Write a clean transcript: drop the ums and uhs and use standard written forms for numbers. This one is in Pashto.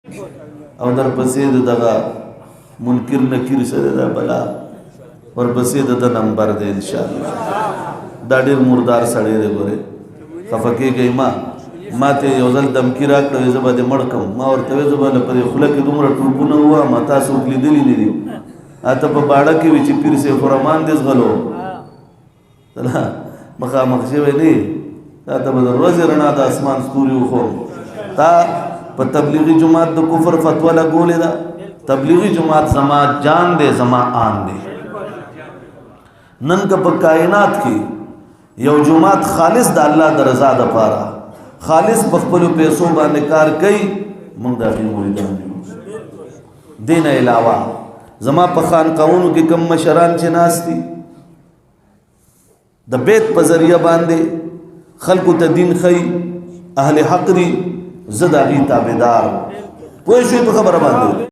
او در پسې د دغه منکر نکیر سره دا بلا ورپسې د د نمبر دی ان شاء الله. دا ډیر مردار سړی دی، ګوره خفه کېږئ ما. ما ته یو ځل دمکي راکړه، زه به دې مړ کړم. ما ورته وویل زه به له په دې خوله کې دومره ټوپونه ووهم، تا څوک لیدلي نه دي. اته په باړه کې وي چې پیر سیف الرحمان دې ځغلو مخامخ شوی نه، تا ته به د ورځې رڼا د اسمان ستوري وښوم. تا په تبلیغي جماعت د کفر فتوا لګولې ده. تبلیغي جماعت زما جان دی، زما آن دی. نن که په کائنات کې یو جماعت خالص د الله د رضا د پاره خالص په خپلو پیسو باندې کار کوي، موږ د هغې مریدان یو. دین علاوه زما په خانقاهونو کې کوم مشران چې ناست دي، د بیت په ذریعہ باندې خلکو ته دین ښیي، اهل حق دي، زه د هغې تابعدار. پوه شوې په خبره باندې؟